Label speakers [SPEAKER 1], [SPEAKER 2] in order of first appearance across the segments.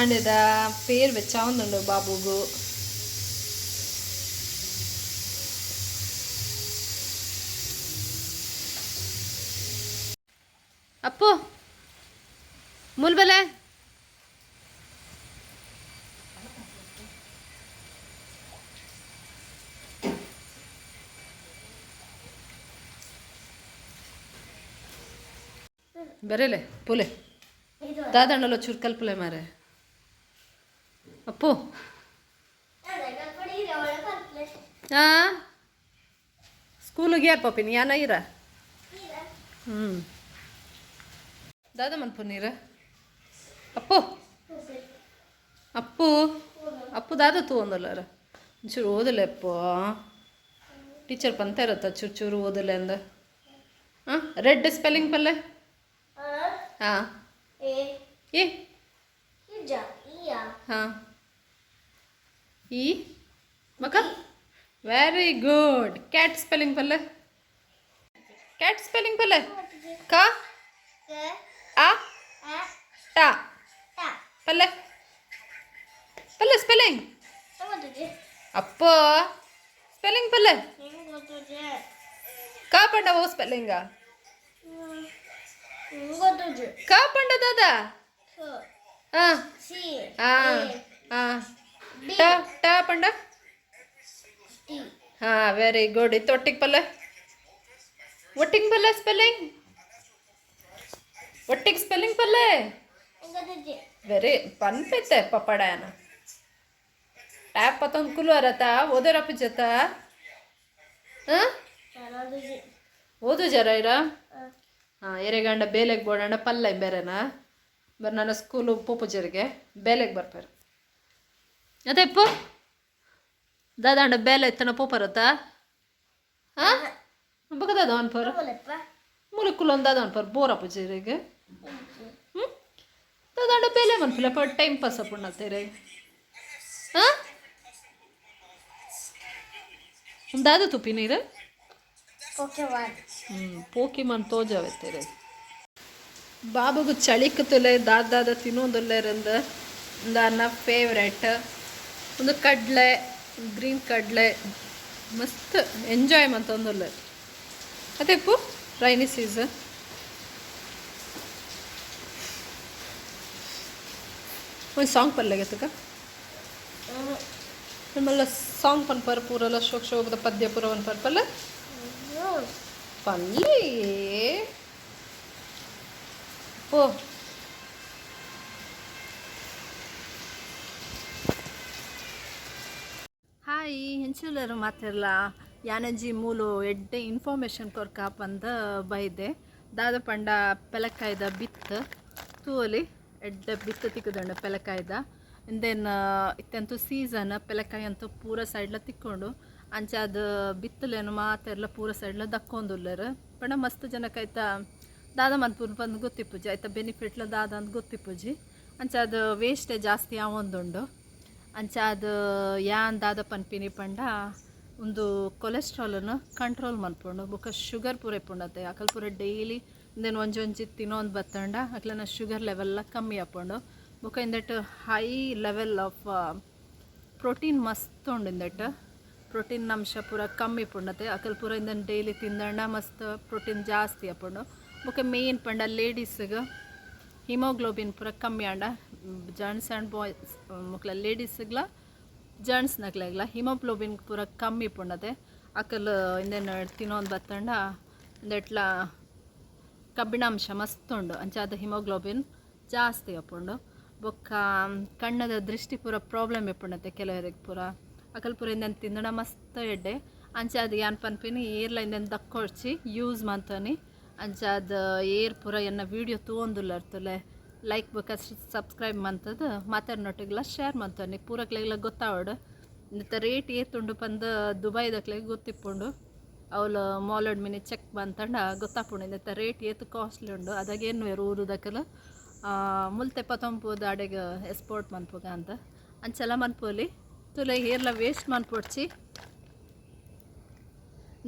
[SPEAKER 1] ಕಾಂಡೆದ ಪೇರ್ ಬೆಚ್ಚಾವೊಂದುಂಡು ಬಾಬುಗು. ಅಪ್ಪು ಮೂಲ್ ಬಲೆ. ಬರೇಲೆ ಪುಲೆ ದಾದಂಡಲ ಚೂರು ಕಲ್ಪುಲೆ ಮಾರೆ ಅಪ್ಪು. ಹಾಂ, ಸ್ಕೂಲಿಗೆ ಯಾರು ಪಾಪಿನಿ ಯಾನ ಇರ? ಹ್ಞೂ, ದಾದ ಮನ್ಪು ನೀರು? ಅಪ್ಪು, ಅಪ್ಪು, ಅಪ್ಪು, ದಾದ ತೂವೊಂದುಲ್ಲಾರ? ಒಂಚೂರು ಓದಲೆ ಅಪ್ಪು. ಟೀಚರ್ ಪಂತ ಇರತ್ತ, ಚೂರು ಚೂರು ಓದಲೆ ಅಂದ. ಹಾಂ, ರೆಡ್ ಸ್ಪೆಲ್ಲಿಂಗ್ ಪಲ್ಲೆ. ಹಾಂ, ಎ. ಹಾಂ, ಇ ಮಕ. Very good. ಕ್ಯಾಟ್ ಸ್ಪೆಲ್ಲಿಂಗ್ ಪಲ್ಲೆ. ಕ್ಯಾಟ್ ಸ್ಪೆಲ್ಲಿಂಗ್ ಪಲ್ಲೆ. ಕ ಆ ಟ ಪಲ್ಲೆ. ಪಲ್ಲೆ ಸ್ಪೆಲ್ಲಿಂಗ್. ಅಪ್ಪ, ಸ್ಪೆಲ್ಲಿಂಗ್ ಪಲ್ಲೆ. ಕ ಪಂಡ ಓ ಸ್ಪೆಲ್ಲಿಂಗ? ಕ ಪಂಡ ದಾದ? ಹಾಂ ಹಾಂ ಹಾಂ, ಟ. ಟ ಪಂಡ? ಹಾಂ, ವೆರಿ ಗುಡ್. ಇತ್ತು ಒಟ್ಟಿಗೆ ಪಲ್ಲೆ. ಒಟ್ಟಿಗೆ ಪಲ್ಲೆ ಸ್ಪೆಲ್ಲಿಂಗ್. ಒಟ್ಟಿಗೆ ಸ್ಪೆಲ್ಲಿಂಗ್ ಪಲ್ಲೆ. ವೆರಿ ಪನ್ಪೈತೆ ಪಪ್ಪಡಾಯನ. ಟ್ಯಾಪ್ ಪತ್ತೊಂದು ಕುಲು ಅರತ ಓದೋರಪ್ಪ ಜೊತ. ಹಾಂ, ಓದು ಜರ ಇರ. ಹಾಂ, ಎರೆಗಂಡ ಬೇಲೆಗೆ ಬೋಡಂಡ ಪಲ್ಲೆ ಬೇರೆನಾ ಬರ್. ನನ್ನ ಸ್ಕೂಲು ಪೋಪುಜರಿಗೆ ಬೇಲೆಗೆ ಬರ್ಪಾರ ಅದೇ. ಇಪ್ಪು ದಾದಾಂಡ ಬೇಲೆ ಇತ್ತನ ಪೋಪರತ್ತ. ಹಾಂ, ಬೊಕ ದಾದ ಅನ್ಪರ್ ಮೂಲ ಕುಲೊಂದು ದಾದ ಅನ್ಪರ್ ಬೋರ್ ಅಪ್ಪುಜರಿಗೆ. ಹ್ಞೂ, ದಾದಾಂಡ ಬೇಲೆ ಮನ್ಪಿಲ್ಲ ಪ ಟೈಮ್ ಪಾಸ್ ಅಪ್ಪುಣ್ಣತ್ತೀರಿ. ಹಾಂ, ದಾದ ತುಪ್ಪಿ ನೀರು. ಹ್ಞೂ, ಪೋಕಿಮಾನ್ ತೋಜಾವೆತ್ತೀರಿ. ಬಾಬುಗು ಚಳಿಕುತ್ತಲೆ ದಾದ ದಾದ ತಿನ್ನೋದುಲ್ಲೇರಂದ. ನನ್ನ ಫೇವ್ರೆಟ್ ಒಂದು ಕಡಲೆ, ಗ್ರೀನ್ ಕಡಲೆ. ಮಸ್ತ್ ಎಂಜಾಯ್ ಮಂತೊಂದುಲ್ಲೆ ಅದೇಪು ರೈನಿ ಸೀಸನ್. ಒಂದು ಸಾಂಗ್ ಪಲ್ಲೆಗೆ ನಿಮ್ಮೆಲ್ಲ ಸಾಂಗ್ ಪನ್ಪರ್ ಪೂರೆಲ್ಲ ಶೋಕ್ ಶೋಕದ ಪದ್ಯ ಪೂರ ಪನ್ಪರ್ ಪಲ್ಲೆ ಪಲ್ಲೆ. ಓ, ಹಾಯ್, ಹೆಂಚುಲರು ಮಾತಿರ್ಲ. ಯಾನಂಜಿ ಮೂಲು ಎಡ್ಡೆ ಇನ್ಫಾರ್ಮೇಷನ್ ಕೊರ್ಕ ಪಂದ್ ಬೈದೆ. ದಾದ ಪಂಡ ಪೆಲಕಾಯ್ದ ಬಿತ್ತು ತೂವಲಿ. ಎಡ್ಡೆ ಬಿತ್ತು ತಿಕ್ಕುದುಂಡು ಪೆಲಕಾಯ್ದ. ಇಂದೆನ್ ಇತ್ತೆಂತೂ ಸೀಸನ್, ಪೆಲಕಾಯಿ ಅಂತೂ ಪೂರ ಸೈಡ್ಲ ತಿಕ್ಕೊಂಡು. ಅಂಚ ಅದು ಬಿತ್ತುಲೇನು ಮಾತೆರ್ಲ ಪೂರ ಸೈಡ್ಲ ದಕ್ಕೊಂದುಲ್ಲೆರ್. ಪಂಡ ಮಸ್ತ್ ಜನಕ್ಕೆ ಐತ ದಾದ ಮನ್ಪುನು ಪಂದ್ ಗೊತ್ತಿಪ್ಪುಜಿ, ಐತ ಬೆನಿಫಿಟ್ಲ ದಾದ ಅಂದ್ ಗೊತ್ತಿಪ್ಪುಜಿ. ಅಂಚ ಅದು ವೇಸ್ಟೇ ಜಾಸ್ತಿ ಆವೊಂದುಂಡು. ಅಂಚ ಅದು ಯಾನ್ ದಾದ ಪನ್ಪಿನಿ ಪಂಡ, ಉಂದು ಕೊಲೆಸ್ಟ್ರಾಲನ್ನು ಕಂಟ್ರೋಲ್ ಮನ್ಪುಂಡು. ಬೊಕ ಶುಗರ್ ಪೂರ ಇಪ್ಪುಂಡತೆ, ಅಕಲ್ ಪೂರ ಡೈಲಿ ಇಂದೆನ್ ಒಂಜೊಂಜಿ ತಿನ್ನೊಂದು ಬತ್ತಂಡ ಅಕ್ಲೆನ ಶುಗರ್ ಲೆವೆಲ್ಲ ಕಮ್ಮಿ ಆಪುಂಡು. ಬೊಕ ಇಂದೆಟ್ ಹೈ ಲೆವೆಲ್ ಆಫ್ ಪ್ರೋಟೀನ್ ಮಸ್ತ್ ಉಂಡು. ಇಂದೆಟ್ ಪ್ರೋಟೀನ್ ಅಂಶ ಪೂರ ಕಮ್ಮಿ ಇಪ್ಪುಂಡತೆ, ಅಕಲ್ ಪೂರ ಇಂದೆನ್ ಡೈಲಿ ತಿಂದಂಡ ಮಸ್ತ್ ಪ್ರೋಟೀನ್ ಜಾಸ್ತಿ ಆಪುಂಡು. ಬೊಕ ಮೇನ್ ಪಂಡ ಲೇಡೀಸ್ಗೆ ಹಿಮೋಗ್ಲೋಬಿನ್ ಪೂರ ಕಮ್ಮಿ ಆಂಡ, ಜೆಂಟ್ಸ್ ಆ್ಯಂಡ್ ಬಾಯ್ಸ್ ಮೊಕ್ಲ ಲೇಡೀಸ್ಗ್ಲ ಜೆಂಟ್ಸ್ ನಕ್ಲೆಗ್ಲ ಹಿಮೋಗ್ಲೋಬಿನ್ ಪೂರ ಕಮ್ಮಿ ಇಪ್ಪುಂಡತೆ, ಅಕಲ್ ಇಂದೆನ್ ತಿನ್ನೊಂದು ಬತ್ತಂಡ ಇಂದೆಟ್ಲ ಕಬ್ಬಿಣಾಂಶ ಮಸ್ತ್ ಉಂಡು. ಅಂಚಾದ ಹಿಮೋಗ್ಲೋಬಿನ್ ಜಾಸ್ತಿ ಆಪುಂಡು. ಬೊಕ್ಕ ಕಣ್ಣದ ದೃಷ್ಟಿ ಪೂರ ಪ್ರಾಬ್ಲಮ್ ಇಪ್ಪುಂಡತೆ ಕೆಲವರಿಗೆ ಪೂರ, ಅಕಲ್ ಪೂರ ಇಂದೆನ್ ತಿಂದಣ ಮಸ್ತ್ ಎಡ್ಡೆ. ಅಂಚಾದ ಯಾನ್ ಪನ್ಪಿನಿ, ಏರ್ಲ ಇಂದೆನ್ ದಕ್ಕೊಡ್ಚಿ, ಯೂಸ್ ಮಂತನಿ. ಅಂಚಾದ ಏರ್ ಪೂರ ಎನ್ನ ವೀಡಿಯೋ ತೂವೊಂದುಲ್ಲರ್ತುಲೆ, ಲೈಕ್ ಬೊಕ ಸಬ್ಸ್ಕ್ರೈಬ್ ಮಂತದ ಮಾತೆರ್ನೊಟ್ಟಿಗೆಲ ಶೇರ್ ಮಂತನಿ. ಪೂರಕ್ಲೆಗ್ಲ ಗೊತ್ತಾವಡ್. ಇಂದೆತ ರೇಟ್ ಏತುಂಡು ಪಂದ್ ದುಬೈದಕ್ಲೆಗ್ ಗೊತ್ತಿಪ್ಪುಂಡು. ಅವ್ಲು ಮಾಲಡ್ ಮಿನಿ ಚೆಕ್ ಬಂತಂಡ ಗೊತ್ತಾಪುಂಡು ಇಂದೆತ ರೇಟ್ ಏತ್ ಕಾಸ್ಟ್ಲಿ ಉಂಡು. ಅದಾಗ ಎನ್ನುವೆರ್ ಊರುದಕಲು, ಮುಲ್ತೆ ಪತೊಂಪುದ ಅಡೆಗ್ ಎಕ್ಸ್ಪೋರ್ಟ್ ಮನ್ಪುಗ ಅಂತ. ಅಂಚೆಲ್ಲ ಮನ್ಪೊಲಿ. ತುಲೆ, ಏರ್ಲ ವೇಸ್ಟ್ ಮನ್ಪೊಡ್ಚಿ.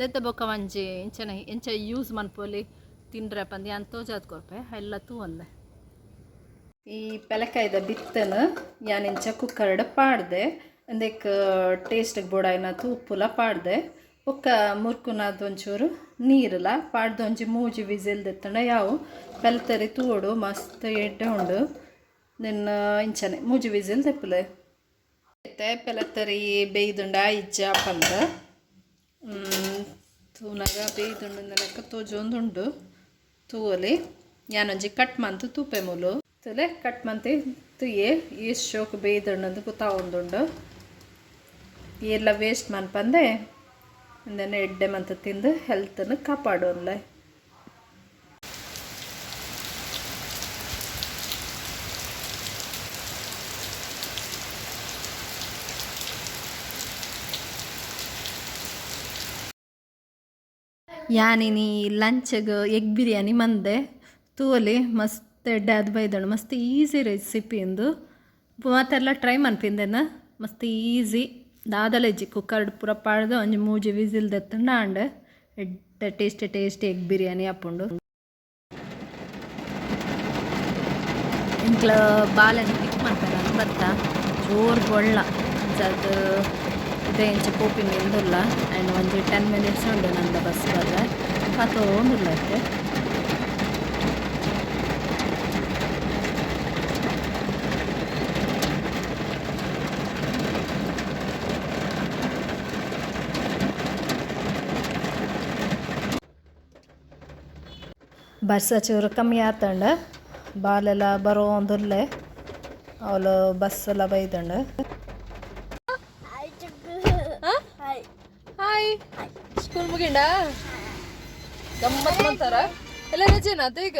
[SPEAKER 1] ನೆತ್ತ ಬೊಕ್ಕ ಒಂಜಿ ಇಂಚನೆ ಎಂಚ ಯೂಸ್ ಮನ್ಪೊಲಿ ತಿಂಡ್ರೆ ಪಂದ್ ಯಾನ್ ತೋಜಾದ್ ಕೊರ್ಪೆ. ಎಲ್ಲ ತೂವೊಂದೆ. ಈ ಪೆಲಕಾಯ್ದ ಬಿತ್ತನ ಯಾನಿಂಚ ಕುಕ್ಕರ್ಡ್ ಪಾಡ್ದೆ ಅಂದೆಕ್ ಟೇಸ್ಟ್ಗೆ ಬೋಡಾಯಿನ ಉಪ್ಪುಲ ಪಾಡ್ದೆ ಬೊಕ್ಕ ಮುರ್ಕುನಾದ್ ಒಂಚೂರು ನೀರುಲ ಪಾಡ್ದು ಒಂಜಿ ಮೂಜಿ ವಿಸಿಲ್ ದೆತ್ತಂಡ ಯಾವು ಪೆಲತರಿ ತೂವೊಡು ಮಸ್ತ್ ಎಡ್ಡೆ ಉಂಡು ನಿನ್ನ ಇಂಚನೆ ಮೂಜಿ ವಿಸಿಲ್ ದೆಪ್ಪುಲೆ ಇತ್ತೆ ಪೆಲತರಿ ಬೇಯ್ದುಂಡ ಇಜ್ಜ ಪಂದ್ ತೂನಗ ಬೇಯ್ದುಂಡು ಲೆಕ್ಕ ತೋಜೊಂದುಂಡು ತೂವೊಲಿ ಯಾನೊಂಜಿ ಕಟ್ ಮಂತ್ ತೂಪೆ ಮೂಲು ತೂಲೆ ಕಟ್ ಮಂತಿ ತುಯೆ ಏಸ್ ಶೋಕ್ ಬೇಯ್ದುಂಡು ಗೊತ್ತಾವೊಂದುಂಡು ಏರ್ಲ ವೇಸ್ಟ್ ಮನ್ಪಂದೆ ಇಂದೆನೆ ಎಡ್ಡೆ ಮಂತ್ ತಿಂದು ಹೆಲ್ತನ್ನು ಕಾಪಾಡೋನ್ಲೆ. ಯಾನಿನಿ ಲಂಚ್ಗ್ ಎಗ್ ಬಿರಿಯಾನಿ ಮಂದೆ ತೂವೊಲಿ ಮಸ್ತ್ ಎಡ್ಡೆ ಆದ್ ಬೈದಳು ಮಸ್ತ್ ಈಸಿ ರೆಸಿಪಿ ಇಂದು ಮಾತೆರ್ಲ ಟ್ರೈ ಮನ್ಪಿಂದೆನ ಮಸ್ತ್ ಈಸಿ ದಾದಲ ಇಜ್ಜಿ ಕುಕ್ಕರ್ಡ್ ಪೂರ ಪಾಡ್ದು ಒಂಜಿ ಮೂಜಿ ವಿಸಿಲ್ ದೆತ್ತುಂಡ ಆಂಡ್ ಎಡ್ಡೆ ಟೇಸ್ಟಿ ಟೇಸ್ಟಿ ಎಗ್ ಬಿರಿಯಾನಿ ಆಪುಂಡು. ಎಂಕ್ಲ ಬಾಲೆನ್ ಪಿಕ್ ಮನ್ಪೆರೆ ಬತ್ತ ಜೋರು ಬೊಳ್ಳ ಅಂಚಾದ್ ಇತ್ತೆ ಇಂಚ ಪೋಪಿನ ಇಂದುಲ್ಲ ಆ್ಯಂಡ್ ಒಂಜಿ 10 ಮಿನಿಟ್ಸ್ ಉಂಡು ನಂದ ಬಸ್ ಬರ್ರೆ ಕಾತೊಂದುಲ್ಲ ಇತ್ತೆ. ಬರ್ಸ ಚೂರು ಕಮ್ಮಿ ಆತಂಡ ಬಾಲೆಲ ಬರೋಂದುಲ್ಲೆ ಅವ್ಲು ಬಸ್ ಎಲ್ಲ ಬೈದಂಡು. ಹಾಯ್, ಸ್ಕೂಲ್ ಮುಗಿಂಡ ಗಮ್ಮತ್ ಮಂತಾರ ಎಲ್ಲ ರಜೆನಾ ಅದು ಈಗ?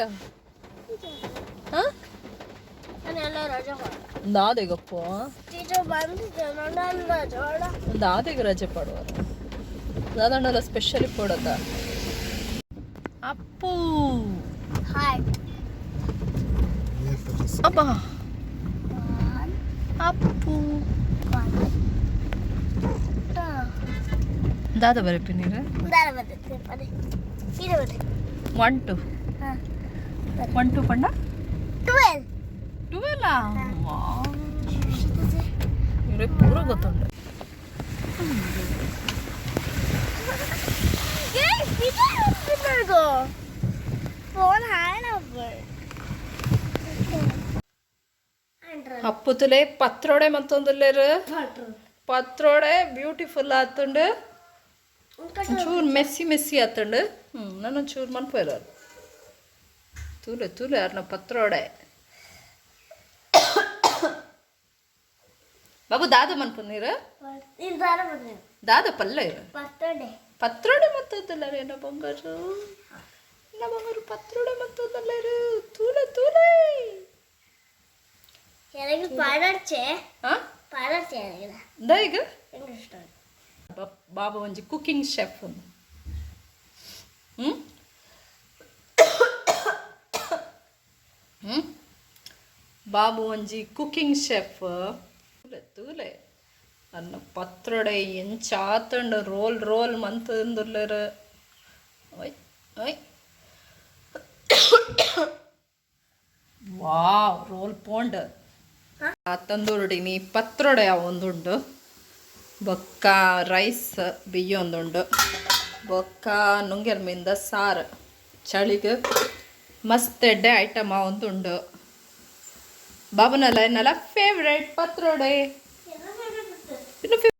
[SPEAKER 1] ಒಂದಾದೆಗಪ್ಪ ಒಂದಾದೆಗ ರಜೆ ಪಡುವ ದಾದಣ್ಣಲ್ಲ ಸ್ಪೆಷಲಿ ಪಡದ ಅಪ್ಪು ಅಬ್ಬಾ ಅಪ್ಪು ದಾದ ಬರಪಿ ನೀರು 1 2 1 2 ಪಂಡ 12 ಇವ್ರಿಗೆ ಪೂರ ಗೊತ್ತುಂಟು. ಅಪ್ಪುತುಲೆ ಪತ್ರೋಡೆ ಮತ್ತೊಂದುಲ್ಲೇರು ಪತ್ರೋಡೆ ಬ್ಯೂಟಿಫುಲ್ ಆತುಂಡು ಒಂಚೂರು ಮೆಸ್ಸಿ ಮೆಸ್ಸಿ ಆತುಂಡು. ನಾನು ಒಂಚೂರು ಮನ್ಪೋಯ್ರು ತೂಲೆ ತೂಲೆ ಅರ್ನ ಪತ್ರೋಡೆ ಬಾಬು ದಾದ ಮನ್ಪುನೀರು ದಾದ ಪಲ್ಲ ಇರು ಪತ್ರೋಡೆ ಮತ್ತೊಂದಲ್ಲರು ಏನ ಬಂಗಾರು ಎನ್ನ ಬಂಗಾರು ಪತ್ರೋಡೆ ಮತ್ತೊಂದಲ್ಲರು ತೂಲೆ ತೂಲೆ. ಈಗ ಬಾಬು ಒಂಜಿ ಕುಕಿಂಗ್ ಶೆಫ್. ಬಾಬು ಒಂಜಿ ಕುಕಿಂಗ್ ಶೆಫ್ ತೂಲೆ ತೂಲೆ ಅನ್ನ ಪತ್ರೊಡೆ ಎಂಚಾತಂಡು ರೋಲ್ ರೋಲ್ ಮಂತಂದುಲ್ಲೆರ್ ಒಯ್ ಒಯ್ ವಾವ್ ರೋಲ್ ಪೋಂಡ್ ತಂದೂರುಡಿನಿ ಪತ್ರೊಡೆ ಒಂದುಂಡು ಬೊಕ್ಕ ರೈಸ್ ಬಿಯ್ಯೊಂದುಂಡು ಬೊಕ್ಕ ನುಂಗೆಲ್ ಮೀನ್ದ ಸಾರು ಚಳಿಗ್ ಮಸ್ತ್ ಎಡ್ಡೆ ಐಟಮ್ ಒಂದುಂಡು. ಬಾಬುನಲ್ಲ ಎನ್ನಲ ಫೇವ್ರೇಟ್ ಪತ್ರೊಡೆ.